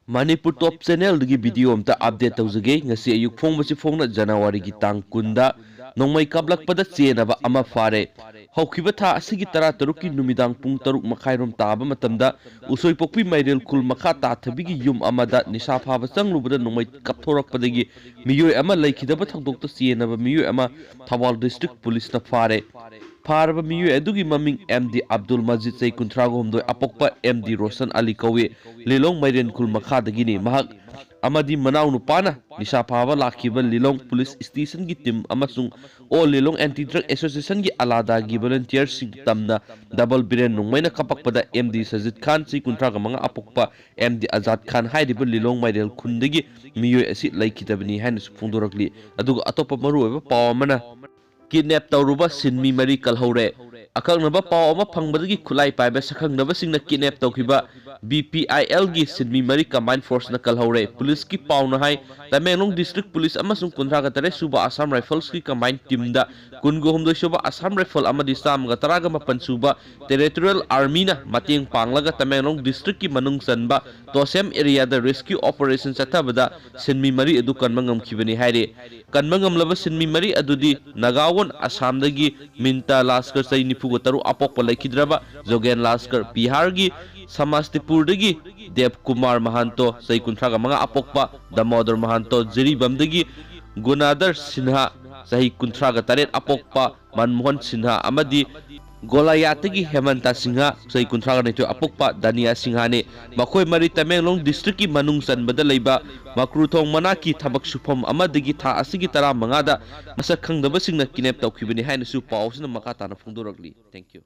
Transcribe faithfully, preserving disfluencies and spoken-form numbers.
ꯃꯅꯤꯄꯨꯔ ꯇꯣꯞ ꯆꯦꯅꯦꯜꯗꯒꯤ video ꯑꯝꯇ update ꯇꯧꯖꯒꯦ꯫ ꯉꯁꯤ ꯑꯌꯨꯛ ꯐꯣꯡꯕꯁꯤ ꯐꯣꯡꯅ ꯖꯅꯋꯥꯔꯤꯒꯤ ꯇꯥꯡ ꯀꯨꯟꯗ ꯅꯣꯡꯃꯩ ꯀꯥꯞꯂꯛꯄꯗ ꯆꯦꯟꯅꯕ ꯑꯃ ꯐꯥꯔꯦ꯫ ꯍꯧꯈꯤꯕ ꯊꯥ ꯑꯁꯤꯒꯤ ꯇꯔꯥꯇꯔꯨꯛꯀꯤ ꯅꯨꯃꯤꯗꯥꯡ ꯄꯨꯡ ꯇꯔꯨꯛ ꯃꯈꯥꯏꯔꯣꯝ ꯇꯥꯕ ꯃꯇꯝꯗ ꯎꯁꯣꯏꯄꯣꯛꯄꯤ ꯃꯥꯏꯔꯦꯜ ꯈꯨꯜ ꯃꯈꯥ ꯇꯥꯊꯕꯤꯒꯤ ꯌꯨꯝ ꯑꯃꯗ ꯅꯤꯁꯥ ꯐꯥꯕ ꯆꯪꯂꯨꯕꯗ ꯅꯣꯡꯃꯩ ꯀꯥꯞꯊꯣꯔꯛꯄꯗꯒꯤ ꯃꯤꯑꯣꯏ ꯑꯃ ꯂꯩꯈꯤꯗꯕ ꯊꯧꯗꯣꯛꯇ ꯆꯦꯟꯅꯕ ꯃꯤꯑꯣꯏ ꯑꯃ ꯊꯧꯕꯥꯜ ꯗꯤꯁꯇ꯭ꯔꯤꯛ ꯄꯨꯂꯤꯁꯅ ꯐꯥꯔꯦ꯫ ꯐꯥꯔꯕ ꯃꯤꯑꯣꯏ ꯑꯗꯨꯒꯤ ꯃꯃꯤꯡ ꯑꯦꯝ ꯗꯤ ꯑꯕꯗꯨꯜ ꯃꯖꯤꯗ, ꯆꯍꯤ ꯀꯨꯟꯊ꯭ꯔꯥꯒ ꯍꯨꯝꯗꯣꯏ, ꯑꯄꯣꯛꯄ ꯑꯦꯝ ꯗꯤ ꯔꯣꯁꯟ ꯑꯂꯤ ꯀꯧꯏ꯫ ꯂꯤꯂꯣꯡ ꯃꯥꯏꯔꯦꯟ ꯈꯨꯜ ꯃꯈꯥꯗꯒꯤꯅꯤ꯫ ꯃꯍꯥꯛ ꯑꯃꯗꯤ ꯃꯅꯥꯎ ꯅꯨꯄꯥꯅ ꯅꯤꯁꯥ ꯐꯥꯕ ꯂꯥꯛꯈꯤꯕ ꯂꯤꯂꯣꯡ ꯄꯨꯂꯤꯁ ꯁ꯭ꯇꯦꯁꯟꯒꯤ ꯇꯤꯝ ꯑꯃꯁꯨꯡ ꯑꯣꯜ ꯂꯤꯂꯣꯡ ꯑꯦꯟꯇꯤ ꯗ꯭ꯔꯒ ꯑꯦꯁꯣꯁꯤꯌꯦꯁꯟꯒꯤ ꯑꯂꯥꯗꯥꯒꯤ ꯚꯣꯂꯨꯟꯇꯤꯌꯔꯁꯤꯡ ꯇꯝꯅ ꯗꯕꯜ ꯕꯤꯔꯦꯟ ꯅꯣꯡꯃꯩꯅ ꯀꯥꯞꯄꯛꯄꯗ ꯑꯦꯝ ꯗꯤ ꯁꯖꯤꯗ ꯈꯥꯟ, ꯆꯍꯤ ꯀꯨꯟꯊ꯭ꯔꯥꯒ ꯃꯉꯥ, ꯑꯄꯣꯛꯄ ꯑꯦꯝ ꯗꯤ ꯑꯖꯥꯗ ꯈꯥꯟ ꯍꯥꯏꯔꯤꯕ ꯂꯤꯂꯣꯡ ꯃꯥꯏꯔꯦꯜ ꯈꯨꯟꯗꯒꯤ ꯃꯤꯑꯣꯏ ꯑꯁꯤ ꯂꯩꯈꯤꯗꯕꯅꯤ ꯍꯥꯏꯅꯁꯨ ꯐꯣꯡꯗꯣꯔꯛꯂꯤ꯫ ꯑꯗꯨꯒ ꯑꯇꯣꯞꯄ ꯃꯔꯨꯑꯣꯏꯕ ꯄꯥꯎ ꯑꯃꯅ, ꯀꯤꯗꯅꯦꯞ ꯇꯧꯔꯨꯕ ꯁꯤꯟꯃꯤ ꯃꯔꯤ ꯀꯜꯍꯧꯔꯦ꯫ ꯑꯀꯛꯅꯕ ꯄꯥꯎ ꯑꯃ ꯐꯪꯕꯗꯒꯤ ꯈꯨꯠꯂꯥꯏ ꯄꯥꯏꯕ ꯁꯛꯈꯪꯅꯕꯁꯤꯡꯅ ꯀꯤꯗꯅꯦꯞ ꯇꯧꯈꯤꯕ ꯕꯤ ꯄꯤ ꯑꯥꯏ ꯑꯦꯜꯒꯤ ꯁꯤꯟꯃꯤ ꯃꯔꯤ ꯀꯝꯕꯥꯏꯟ ꯐꯣꯔꯁꯅ ꯀꯜꯍꯧꯔꯦ꯫ ꯄꯨꯂꯤꯁꯀꯤ ꯄꯥꯎꯅ ꯍꯥꯏ, ꯇꯃꯦꯡꯂꯣꯡ ꯗꯤꯁꯇ꯭ꯔꯤꯛ ꯄꯨꯂꯤꯁ ꯑꯃꯁꯨꯡ ꯀꯨꯟꯊ꯭ꯔꯥꯒ ꯇꯔꯦꯠ ꯁꯨꯕ ꯑꯁꯥꯝ ꯔꯥꯏꯐꯜꯁꯀꯤ ꯀꯝꯕꯥꯏꯟ ꯇꯤꯝꯗ ꯀꯨꯟꯒ ꯍꯨꯝꯗꯣꯏ ꯁꯨꯕ ꯑꯁꯥꯝ ꯔꯥꯏꯐꯜ ꯑꯃꯗꯤ ꯆꯥꯝꯃꯒ ꯇꯔꯥꯒ ꯃꯥꯄꯟ ꯁꯨꯕ ꯇꯦꯔꯤꯇꯣꯔꯤꯌꯦꯜ ꯑꯥꯔꯃꯤꯅ ꯃꯇꯦꯡ ꯄꯥꯡꯂꯒ ꯇꯃꯦꯡꯂꯣꯡ ꯗꯤꯁꯇ꯭ꯔꯤꯛꯀꯤ ꯃꯅꯨꯡ ꯆꯟꯕ ꯇꯣꯁꯦꯝ ꯑꯦꯔꯤꯌꯥꯗ ꯔꯦꯁꯀ꯭ꯌꯨ ꯑꯣꯄꯔꯦꯁꯟ ꯆꯠꯊꯕꯗ ꯁꯤꯟꯃꯤ ꯃꯔꯤ ꯑꯗꯨ ꯀꯟꯕ ꯉꯝꯈꯤꯕꯅꯤ ꯍꯥꯏꯔꯤ꯫ ꯀꯟꯕ ꯉꯝꯂꯕ ꯁꯤꯟꯃꯤ ꯃꯔꯤ ꯑꯗꯨꯗꯤ ꯅꯥꯒꯥꯋꯣꯟ ꯑꯁꯥꯝꯗꯒꯤ ꯃꯤꯟꯇꯥ ꯂꯥꯁꯀꯔ, ꯆꯍꯤ ꯅꯤꯐꯨꯒ ꯇꯔꯨꯛ, ꯑꯄꯣꯛꯄ ꯂꯩꯈꯤꯗ꯭ꯔꯕ ꯖꯣꯒꯦꯟ ꯂꯥꯁꯀꯔ, ꯕꯤꯍꯥꯔꯒꯤ ꯁꯃꯥꯁꯇꯤꯄꯨꯔꯗꯒꯤ ꯗꯦꯕ ꯀꯨꯃꯥꯔ ꯃꯍꯥꯟꯇꯣ, ꯆꯍꯤ ꯀꯨꯟꯊ꯭ꯔꯥꯒ ꯃꯉꯥ, ꯑꯄꯣꯛꯄ ꯗꯥꯃꯣꯗꯔ ꯃꯍꯥꯟꯇꯣ, ꯖꯤꯔꯤꯕꯥꯝꯗꯒꯤ ꯒꯨꯅꯥꯗꯔ ꯁꯤꯟꯍꯥ, ꯆꯍꯤ ꯀꯨꯟꯊ꯭ꯔꯥꯒ ꯇꯔꯦꯠ, ꯑꯄꯣꯛꯄ ꯃꯟꯃꯣꯍꯟ ꯁꯤꯟꯍꯥ ꯑꯃꯗꯤ ꯒꯣꯂꯥꯌꯥꯠꯇꯒꯤ ꯍꯦꯃꯟꯇꯥ ꯁꯤꯡꯍ, ꯆꯍꯤ ꯀꯨꯟꯊ꯭ꯔꯥꯒ ꯅꯤꯊꯣꯏ, ꯑꯄꯣꯛꯄ ꯗꯥꯅꯤꯌꯥ ꯁꯤꯡꯍꯅꯤ꯫ ꯃꯈꯣꯏ ꯃꯔꯤ ꯇꯃꯦꯡꯂꯣꯡ ꯗꯤꯁꯇ꯭ꯔꯤꯛꯀꯤ ꯃꯅꯨꯡ ꯆꯟꯕꯗ ꯂꯩꯕ ꯃꯀ꯭ꯔꯨꯊꯣꯡ ꯃꯅꯥꯛꯀꯤ ꯊꯕꯛ ꯁꯨꯐꯝ ꯑꯃꯗꯒꯤ ꯊꯥ ꯑꯁꯤꯒꯤ ꯇꯔꯥꯃꯉꯥꯗ ꯃꯁꯛ ꯈꯪꯗꯕꯁꯤꯡꯅ ꯀꯤꯗꯅꯦꯞ ꯇꯧꯈꯤꯕꯅꯤ ꯍꯥꯏꯅꯁꯨ ꯄꯥꯎ ꯑꯁꯤꯅ ꯃꯈꯥ ꯇꯥꯅ ꯐꯣꯡꯗꯣꯔꯛꯂꯤ꯫ Thank you꯫